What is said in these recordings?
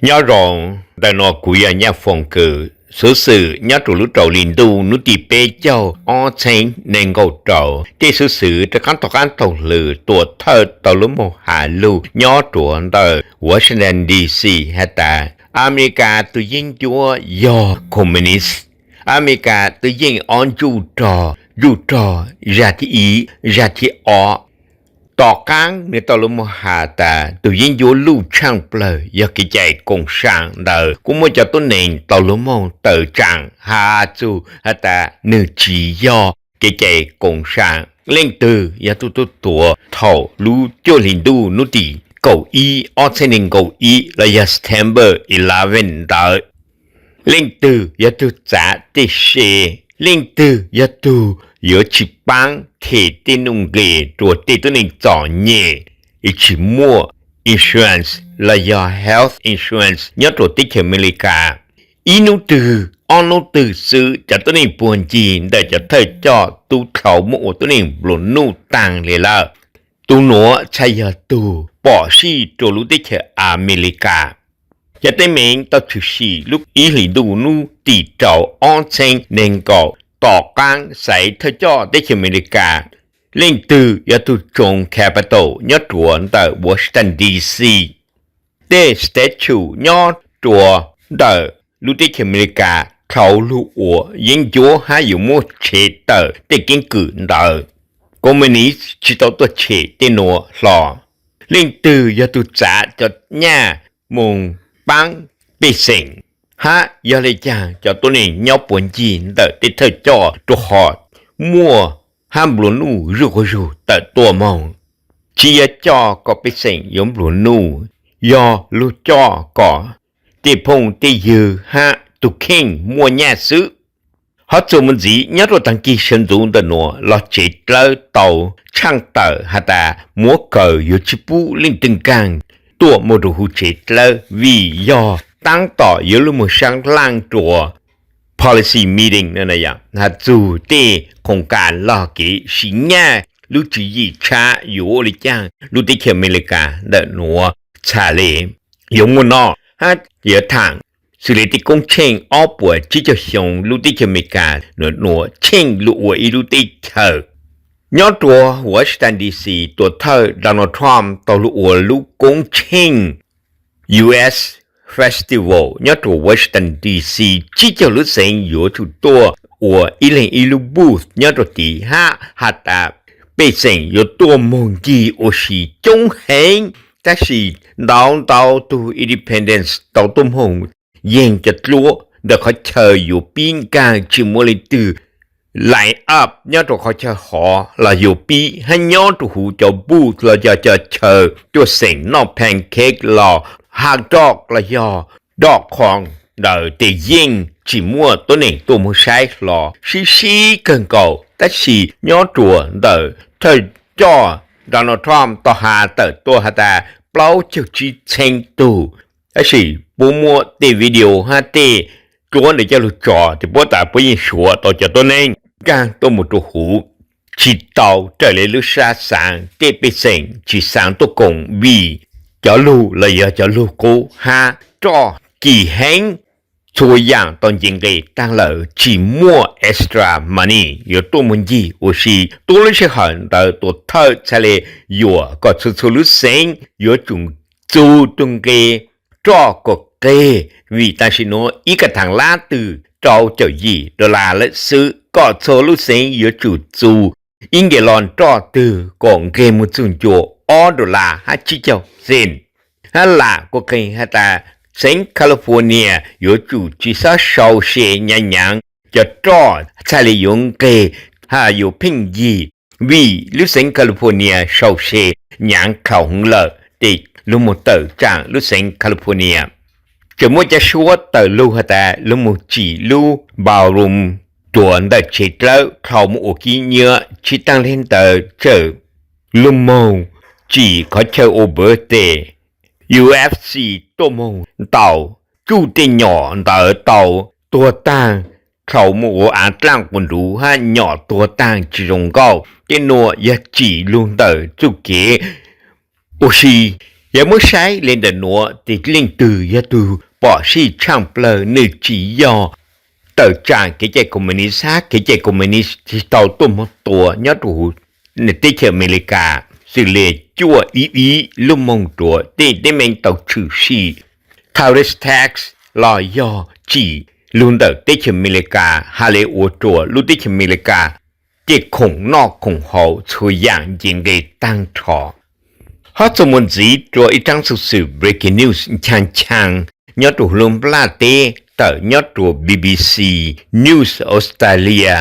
Nyob zoo, ntawm no kuv yog Nyaj Foom Kws, xuv xwm nyob rau lub rau hli ntuj hnub tim peb caug ob txheeb nees nkaum rau. Tej xuv xwm rov qab thov qab taug lw tuam thawj tau lub moog has lug nyob rua ntawm Washington D C has tas, Amelikas tug yeeb ncuab yog Communist. Amelikas tug yeej ob ntsuj rog, ntsuj rog zag thib ib, zag thib ob. Tom qaab nwg tau lug moog has tas tug yeeb ncuab luj tshaaj plawg yog kev cai koom saam ntawd kuj muaj cov tuab neeg tau lug moog tawm tsaam has txug has tas nwg tsi yog kev cai koom saam. Leej twg yog tug tuaj tuav thaum lub cuaj hli ntuj hnub tim kaum ib ob txheeb nees nkaum ib los yog September eleven ntawd? Leej twg yog tug txav tej se? Leej twg yog tug yuav tsi paab them tej nuj nqes rua tej tuab neeg txom nyem, tsi muaj insurance los yog health insurance nyob rua teb chaws Amelikas? Ib nub twg ob nub twg xwb cov tuab neeg puag ncig ntawm cov thawj coj tub dlhau muab ua tuab neeg nplua nuj taag le lawm. Tug nuav txhaj yog tug pom sij rua lub teb chaws Amelikas. Cov teeb meem tau tshwm sim lub ib hlis ntuj hnub tim rau ob txheeb nees nkaum tom qaab xaiv thawj coj teb chaws Amelikas. Leej twg yog tug tsoo Capitol nyob rua ntawm Washington D C? Tej statue nyob rua ntawm lub teb chaws Amelikas dlhau lug ua yeeb ncuab hab yuav muab tshem tawm tej keeb kwm ntawd. Communist tsi tau tuaj tshem tej nuav hlo. Leej twg yog tug txav cov nyaj moog paab pej xeem? Hab yog le caag cov tuab neeg nyob puag ncig ntawm tej thawj coj rua ho muaj hab nplua nuj zuj quas zug tawm tuaj moog? Tsi yog coj kom pej xeem yuav nplua nuj, yog lug coj kom tej phooj tej ywg hab tug kheej muaj nyaj xwb. Hov txuas mus ntxiv nyob rua taag kig sawv ntxuv ntawm nuav los tsev dlawb tau tshaaj tawm has tas muab kaw yuav tsi pub leej twg nkaag tuaj moog rua huv tsev dlawb vim yog taab tom yuav lug moog saab laaj rua policy meeting has txug tej khoom kas lug kev sim nyaj lub tswv yim tshab yuav ua le caag lub teb chaws Amelikas ntawm nuav txhaj le yuav muaj noj hab yuav thaam xws le tej koob tsheej ob puas tsib caug xyoo lub teb chaws Amelikas nuav tsheej lug ua ib lub teb chaws. Nyob rua Washington D C tuam thawj Donald Trump tau lug ua lub koob tsheej U S Festival nyob rua Washington D C, tsib caug lub xeev yuav tsum tuaj ua ib leeg ib lub booth nyob rua tid hab has tas pej xeem yuav tuaj moog ncig ua si coob heev. Tab sis ntau ntau tug independent tau tuaj moog yeeg cov dluab ntawm qhov chaw yuav pib nkaag tsi muaj leej twg line up nyob rua qhov chaw hov los yuav pib hab nyob rua huv cov booth los yog cov chaw tuaj xeem noj pancake los hot dog los yog dog khoo ntawd tes yeej tsi muaj tuab neeg tuaj moog saib hlo, sib sib kawg nkaus. Tab sis nyob rua ntawm thawj coj Donald Trump tau has tawm tuaj has tas plaub caug tsib txheeb tug, tab sis puab muab tej video hab tej dluab ntawd coj lug tso tes puab tas puab yeej suav tau cov tuab neeg nkaag tuaj moog rua huv, tsi tau raws le lub sab xaav tej pej xeem tsi xaav tuaj koom vim cov lug los yog cov lug qub hab roj kim heev. Txhua yaam tau nce nqe taag lawm, tsi muaj extra money yuav tuaj moog ncig ua si. Tuab lub sij hawm ntawd tuam thawj txhaj le yuam kom txhua txhua lub xeev yuav tsum txug tug nqe roj kom qeg, vim tam sim nuav ib ka thaam lab twg rau caum yim dollar lawm xwb, kom txhua lub xeev yuav tsum txug ib nqe los roj twg kom nqeg moog txug ncua ob dollar hab tsib caug cent. Hab lam kuj qee has tas xeev California yuav tsum tsi xob sau se nyaav nyaav cov roj txhaj le yuav nqeg, has yuav pheej yig, vim lub xeev California sau se nyaav khaus heev lawm tes lug moog tawm tsaam lub xeev California. Tseem muaj cov suab tawm lug has tas lug moog tsim lub ballroom rua ntawm tsev dlawb dhau moog ua kib nyiab, tsi taag le ntawd tseem lug moog tsim qhov chaw ua birthday. U F C tuaj moog ntaus, tsuj tej nyom ntawd tau tuag taag, dhau moog ua av dlaaj quas nruv hab nyom tuag taag tsi zoo nkauj. Tej nuav yog tsim lug ntawm txuj kev ua si Yog muab saib li ntawm nuav tes leej twg yog tug pom sij tshaaj plawg, nwg tsis yog tawm tsaam kev cai koom ma nis, hab kev cai koom ma nis tsis tau tuaj moog tua nyob rua huv teb chaws Amelikas, xws le cuaj ib ib lub moog rua tej teeb meem tau tshwm sim tariff tax los yog tsim lug ntawm teb chaws Amelikas has le ua rua lub teb chaws Amelikas tej khoom noj khoom haus txhua yaam nce nqe taag nrho. Hab txuas mus ntxiv rua ib tsab xov xwm breaking news nchaag nchaag nyob rua huv lub nplaj teb tawm nyob rua BBC News Australia.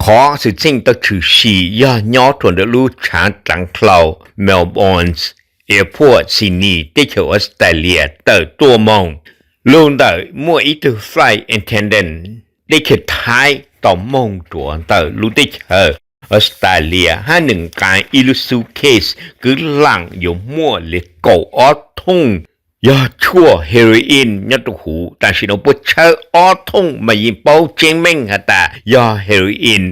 Qhov xwm txheej tau tshwm sim yog nyob rua ntawm lub tshaav dlaav dlhau Melbourne Airport, Sydney, teb chaws Australia tawm tuaj moog lug ntawm muaj ib tug flight attendant teb chaws Thaib tau moog rua ntawm lub teb chaws Australia hab nwg nqaa ib lub suitcase kwv laam yuav muaj le kaum ob thooj yog tshuaj heroin nyob rua huv. Tam sim nuav puab tshawb ob thooj mas yeej paub tseeb meej has tas yog heroin.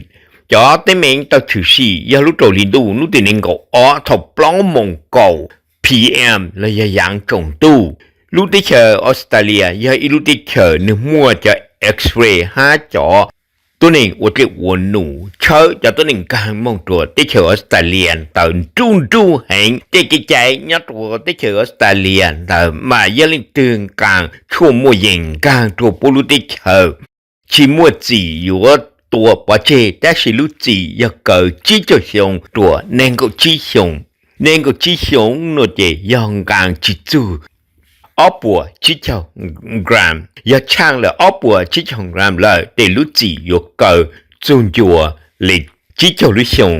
Cov teeb meem tau tshwm sim yog lub rau hli ntuj hnub tim neeg nkaum ob thaum plaub moos kaum PM los yog yaav tsaus ntuj. Lub teb chaws Australia yog ib lub teb chaws nwg muaj cov X-ray hab cov tuab neeg ua dlej ua num tshawb cov tuab neeg nkaag moog rua teb chaws Australia ntawd nruj nruj heev. Tej kev cai nyob rua teb chaws Australia ntawd mas yog leej twg nqaa tshuaj muaj yees nkaag rua puab lub teb chaws, tsis muaj txim yuav tua pov tseg, tab sis lub txim yog kaw tsib caug xyoo rua neeg nkaum tsib xyoo. Neeg nkaum tsib xyoo nuav ces yog nqaa tsis txug ob puas tsib caug gram, yog tshaaj lawm ob puas tsib caug gram lawm tes lub txim yuav kaw txug ncua le tsib caug lub xyoo.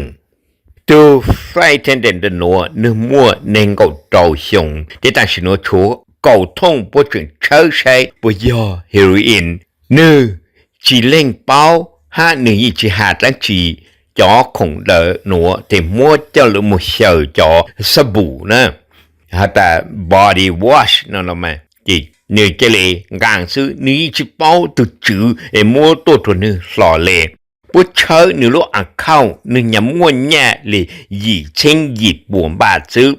Tug flight attendant ntawm nuav nwg muaj neeg nkaum rau xyoo, tes tam sim nuav tshuav kaum thooj puab tseem tshawb saib puas yog heroin. Nwg tsis leeg paub hab nwg yeej tsis has dlaab tsi. Cov khoom ntawd nuav tes muab coj lug moog xyaw cov xab npum na, has tas body wash no los mas, ces nwg ca le nqaa xwb, nwg yeej tsis paub tug tswv es muab tuaj rua nwg hlo le. Puab tshawb nwg lub account, nwg nyam muaj nyaj le yim txheeb yim puas npaj xwb.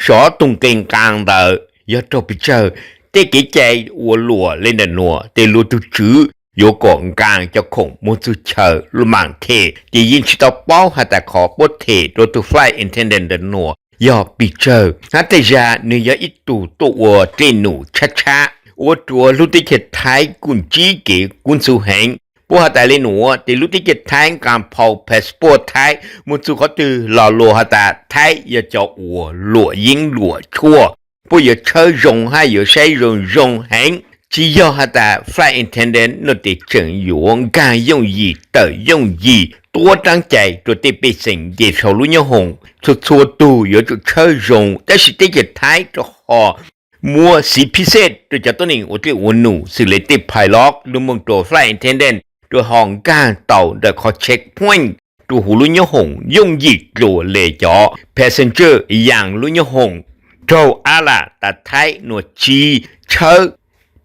Sov tug nqe nqaa ntawd yog raug pes tsawg. Tej kev cai ua luam le ntawm nuav tes luag tug tswv yuav kom nqaa cov khoom moog txug chaw lub maam them, ces yeej tsis tau paub has tas qhov puab them rua tug flight attendant ntawm nuav yog pes tsawg, hab tej zag nwg yog ib tug tuaj ua dlej num tshab tshab, ua rua lub teb chaws Thaib kuj ntsib kev kub ntxhov heev. Puab has tas le nuav tes lub teb chaws Thaib nqaa phau passport Thaib moog txug qhov twg los luag has tas Thaib yog cov ua luam yeeb luam tshuaj. Puab yuav tshawb zoo hab yuav saib zoo zoo heev. Tsis yog has tas flight attendant nuav tes tseem yuav nkaag yooj yim tawm yooj yim tuab raab cai rua tej pej xeem nce sau lub nyoob hoom. Txhua txhua tug yuav tsum tshawb zoo, tab sis teb chaws Thaib rua qhov muab xiv phij xej rua cov tuab neeg ua dlej ua num xws le tej pilot lug moog rua flight attendant rua ho nkaag tau ntawm qhov checkpoint rua huv lub nyoob hoom yooj yim dlua le cov passenger yaas lub nyoob hoom. Raug ab lam tas Thaib nuav tsi tshawb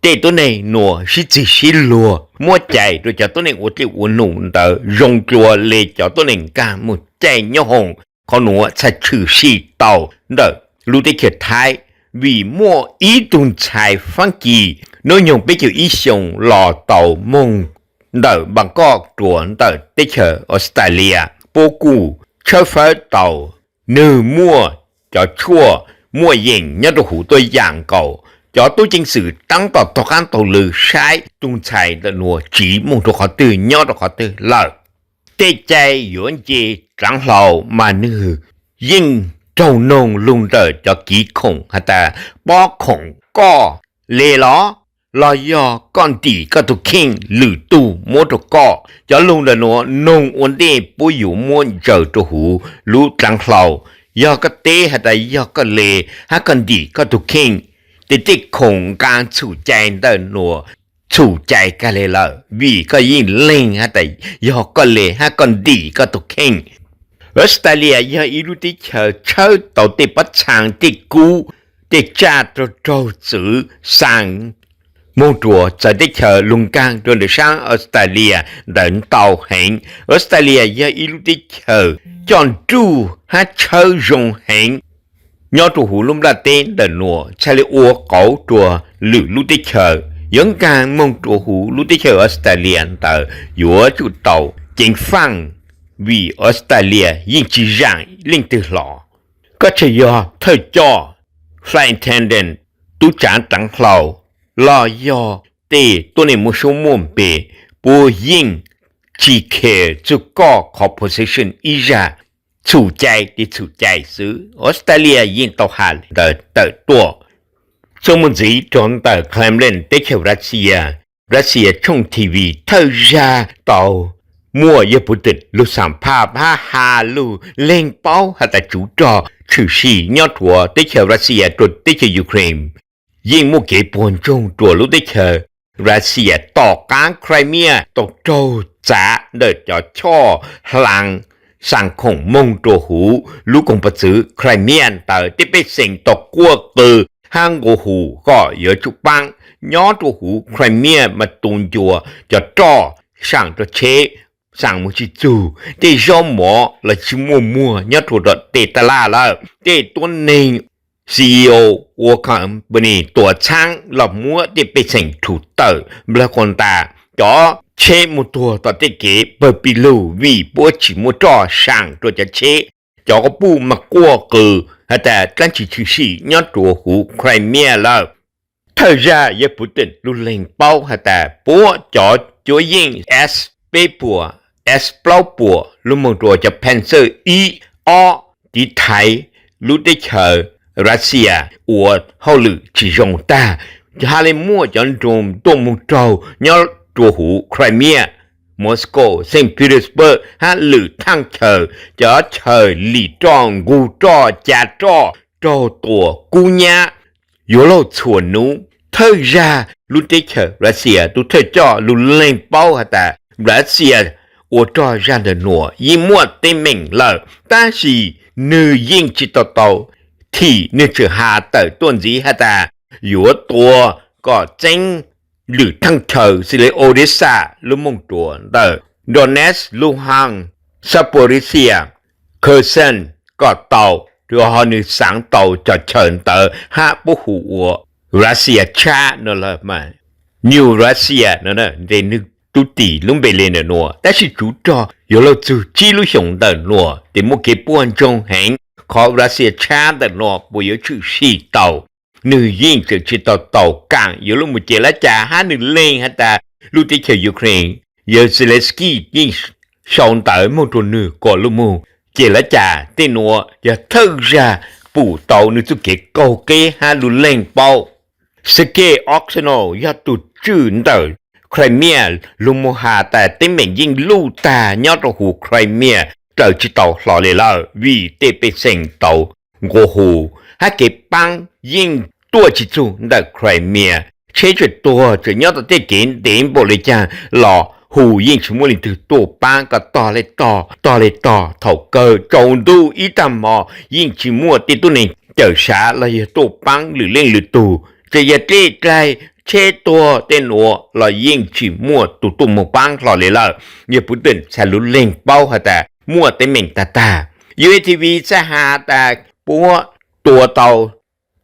tej tuab neeg nuav sib txig sib luag, muab cais rua cov tuab neeg ua dlej ua num ntawd zoo dlua le cov tuab neeg nkaag moog caij nyoob hoom. Qhov nuav txhaj tshwm sim tau ntawm lub teb chaws Thaib, vim muaj ib tug ntxhais Faab Kis hnub nyoog peb caug ib xyoos los tau moog ntawm Npaa Koj rua ntawm teb chaws Australia, puab kuj tshawb fawb tau nwg muaj cov tshuaj muaj yeem nyob rua huv tuaj yaam nkaus. Cov tub ceev xwm taab tom taug qaab taug lw saib tug ntxhais ntawm nuav tsiv moog rua qhov twg nyob rua qhov twg lawm. Tej cai yuav nce dlaav hlau mas nwg yeej raug noog lug ntawm cov kiv khoom has tas pob khoom koj le los, los yog koj ntim koj tug kheej lwm tug muab rua koj. Cov lug ntawm nuav noog ua ntej puab yuav muab ntsaws rua huv lub dlaav hlau. Yog koj teb has tas yog koj le hab koj ntim koj tug kheej, tes tej khoom nqaa txhum cai ntawm nuav txhum cai kag le lawm, vim koj yeej leeg has tas yog koj le hab koj ntim koj tug kheej. Australia yog ib lub teb chaws tshawb tau tej pob txhaa tej kub, tej tsaj raug raug txwv xaa moog rua txawv teb chaws lug nkaag rua ntawm saab Australia ntawd ntau heev. Australia yog ib lub teb chaws coj nruj hab tshawb zoo heev. nyob rua huv lub nplaj teb ntawm nuav txhaj le ua qauv rua lwm lub teb chaws. Yuav nkaag moog rua huv lub teb chaws Australia ntawd yuav tsum tau ceev faaj, vim Australia yeej tsi zaam leej twg hlo. Koj tsi yog thawj coj, flight attendant, tub tsaav raav hlau, los yog tej tuab neeg muaj suab muaj npe, puab yeej tsi care txug koj qhov position ib zag, txhum cai tes txhum cai xwb. Australia yeej tau has ntawd tawm tuaj. Txuas moog ntxiv rua ntawm Kremlin teb chaws Russia, Russia tshooj TV thawj zag tau muaj yawg Putin lug xam phaj hab has lug leeg paub has tas tsuv rog tshwm sim nyob rua teb chaws Russia rua teb chaws Ukraine yeej muaj kev puag ntsoog rua lub teb chaws Russia tom qaab Crimea tau raug txav ntawm cov choj hlaas xaa khoom moog rua huv lub koog pov txwv Crimea ntawd. Tej pej xeem tau quaj qw hab nqua hu kom yuav tsum paab. Nyob rua huv Crimea mas tu ncua cov roj, saam rua tsheb, saam moog tsi txug. Tej zaub mov los tsi muaj muag nyob rua tej taj laj lawm. Tej tuab neeg CEO ua company tuam txhaab los muab tej pej xeem rhuv tawm nplawg quas ntas. Cov tsheb muaj tuag tom tej kev pawg pij lug vim puab tsi muaj roj saam rua cov tsheb. Cov quas puj mas quaj qw has tas dlaab tsi tshwm sim nyob rua huv Crimea lawm. Thawj zag yawg Putin lug leeg paub has tas puab cov cuab yeej S peb puas, S plaub puas lug moog rua cov Pantsir ib, ob tiv thaiv lub teb chaws Russia ua hauj lwm tsi zoo tag, hab le muaj cov drone tuaj moog raug nyob rua huv Crimea, Moscow, Saint Petersburg hab lwm thaaj chaw. Cov chaw lim roj, nqug roj, ca roj, raug tua kub nyab yuav luag txhua nub. Thawj zag lub teb chaws Russia tub thawj coj lug leeg paub has tas Russia ua rog zag ntawm nuav yeej muaj teeb meem lawm, tab sis nwg yeej tsi tau tau thim. Nwg tseem has tawm tuaj ntxiv has tas yuav tua kom txeeb lwm thaaj chaw xws le Odesa lug moog rua ntawm Donetsk, Luhansk, Zaporizhzhia, Kherson kom tau, ho nwg xaav tau cov chaw ntawd hab puab hu ua Russia tshab no lawm mas New Russia no, nwg tub tim lub npe le ntawm nuav. Tab sis tsuv rog yuav luag txug tsib lub xyoos ntawm nuav tes muaj kev puag ntsoog heev qhov Russia tshab ntawm nuav puas yuav tshwm sim tau. Nwg yeej tseem tsi tau tau kaam yuav luag mus ces lab cas hab nwg leeg has tas lub teb chaws Ukraine yawg Zelensky yeej sau ntawv moog rua nwg kom luag mus ces lab cas. Tej nuav yog thawj zag pum tau nwg txuj kev qaug qeb hab lug leeg paub. Sergei Aksyonov yog tug tswj ntawm Crimea lug moog has tas teeb meem yeej luj tag nyob rua huv Crimea raws tsi tau hlo le lawm vim tej pej xeem tau nqua hu hab kev paab yeej tuaj tsi txug ntawm Crimea. Tsheb tseem tuag tseem nyob tom tej kev ntev npaum le caag los hu yeej tsi muaj leej twg tuaj paab kom tog le tog, tog le tog. Thaum kawg tsaus ntuj ib taag mo yeej tsi muaj tej tuab neeg cawm sav los yog tuaj paab lwm leej lwm tug. Tseem yog dlej dlaig, tsheb tuag tej nuav los yeej tsi muaj tug tuaj moog paab hlo le lawm. Yawg Putin txhad lug leeg paub has tas muaj teeb meem tag tag. U S T V txhad has tas puab tua tau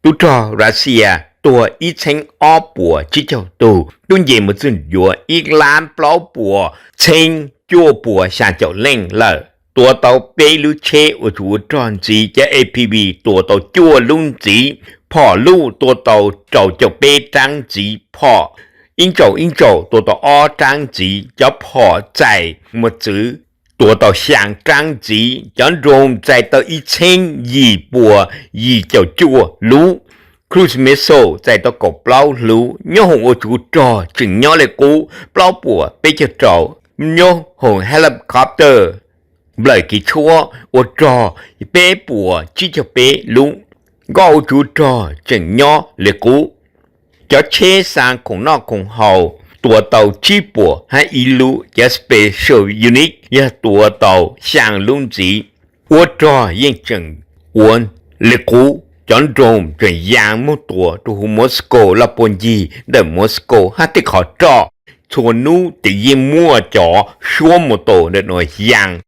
tub rog Russia tuag ib txheeb ob puas tsib caug tug, tub nce mus txug yuav ib lab plaub puas txheeb cuaj puas xyaa caum leej lawm. Tua tau peb lub tsheb ua tsuv ua rog ntxiv, cov A P V tua tau cuaj lub ntxiv, phom luj tua tau rau caum peb raab ntxiv, phom ib ntsaum ib ntsaum tua tau ob raab ntxiv, cov phom txais mos txwv tua tau xyaa raab ntxiv, cov drone txais tau ib txheeb yim puas yim caum cuaj lub, cruise missile txais tau kaum plaub lub, nyob hoom ua tsuv rog tseem nyob le qub plaub puas peb caug rau, nyob hoom helicopter nplawm kev tshuab ua rog peb puas tsib caug peb lub, nkoj ua tsuv rog tseem nyob le qub. Cov tsheb xaa khoom noj khoom haus tua tau tsib puas hab ib lub, cov special unit yog tua tau xyaa lub ntxiv. Ua rog yeej tseem ua le qub, cov drone tseem yaa moog tua rua huv Moscow los puag ncig ntawm Moscow hab tej qhov roj. Txhua nub tes yeej muaj cov suab mus tua ntawm nuav yaa.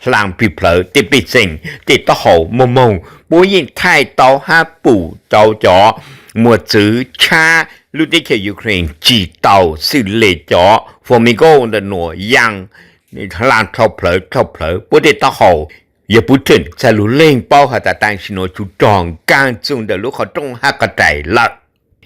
hlaas plig plhawv tej pej xeem, tej taub hau muaj moog, puab yeej thaij tau hab pum tau cov muag txwv tshab lub teb chaws Ukraine tsis tau xwb le cov Formiga ntawm nuav yaam hlaas dlhau plhawv dlhau plhawv puab tej taub hau. Yog puv tseem txhaj lug leej paub has tas taam sim nuav tsuv rog nkaag txug ntawm lub qhov rooj hab qhov rais lawm.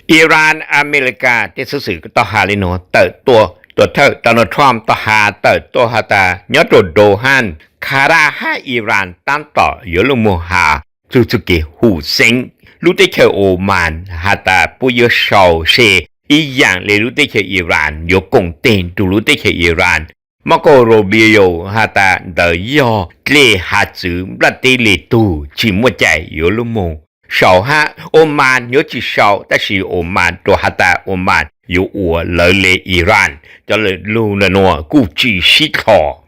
Iran, Amelikas tej xov xwm tau has le nuav, tawm tuaj, tuam thawj Donald Trump tau has tawm tuaj has tas nyob rua Doha, Qatar hab Iran taab tom yuav lug moog has txug txuj kev huv xeeb. Lub teb chaws Oman has tas puab yuav sau se ib yaam le lub teb chaws Iran yuav koom teg rua lub teb chaws Iran. Marco Rubio has tas ntawd yog dlej has txwv nplaj teb le tug tsis muaj cai yuav lug moog sau hab Oman yuav tsis sau, tab sis Oman rua has tas Oman yuav ua lawv le Iran. Cov lug ntawm nuav kuj tsis sib dlhos.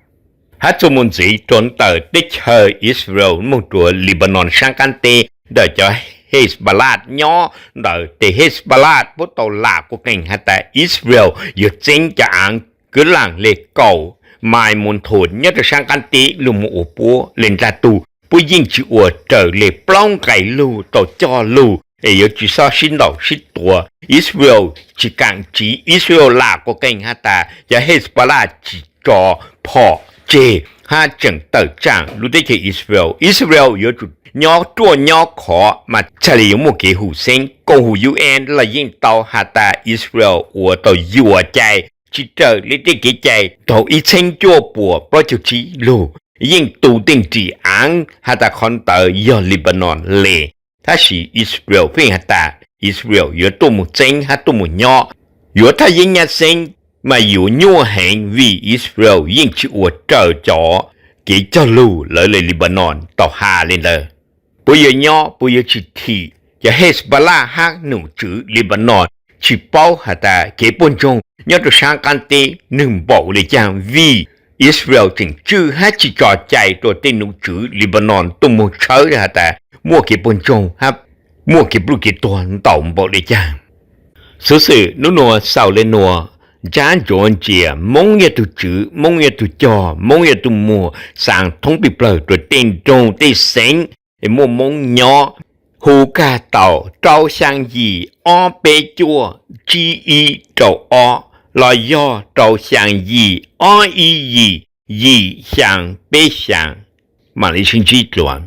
Hab txuas mus ntxiv rua ntawm teb chaws Israel moog rua Lebanon saab qaab teb ntawm cov Hezbollah nyob ntawd, tes Hezbollah puab tau lam quas qees has tas Israel yuav txeeb cov aav kwv laam le kaum mais mus nthuav nyob rua saab qaab teb lug moog ua puab le nrag tug, puab yeej tsis ua raws le plaub nqai lug tau cog lug es yuav tsis xob sib ntaus sib tua. Israel tsis kaam tsiv, Israel lam quas qees has tas cov Hezbollah tsis tso phom tseg hab tseem tawm tsaam lub teb chaws Israel. Israel yuav tsum nyob ruaj nyob khov mas txhaj le yuav muaj kev huv xeeb. Koom huv UN los yeej tau has tas Israel ua tau yuam cai tsis raws le tej kev cai thaum ib txheeb cuaj puas plaub caug tsib lug, yeej tu tej nrim aav has tas qhov ntawd yog Lebanon le. Tab sis Israel pheej has tas Israel yuav tuaj mus txeeb hab tuaj mus nyob, yuav thaj yeeb nyab xeeb mas yuav nyuaj heev vim Israel yeej tsis ua raws cov kev cog lug lawv le Lebanon tau has le ntawd. Puab yuav nyob, puab yuav tsis thim. Cov Hezbollah hab nom tswv Lebanon tsis paub has tas kev puj ntsoog nyob rua saab qaab teb nwg npaum le caag vim Israel tseem tswj hab tsis tso cai rua tej nom tswv Lebanon tuaj moog tshawb has tas muaj kev puj ntsoog hab muaj kev pluj kev tuag ntau npaum le caag. Xuv xwm nub nuav xaus le nuav, ntsab ntsuav ntsia Moob yog tug tswv, Moob yog tug cog, Moob yog tug muag, xaa thoob plig plawg rua tej nroog tej xeev es muaj Moob nyob. Hu kag tau rau xyaa yim ob peb cuaj tsib ib rau ob los yog rau xyaa yim ob ib yim yim xyaa peb xyaa. Maam le sib ntsib dlua.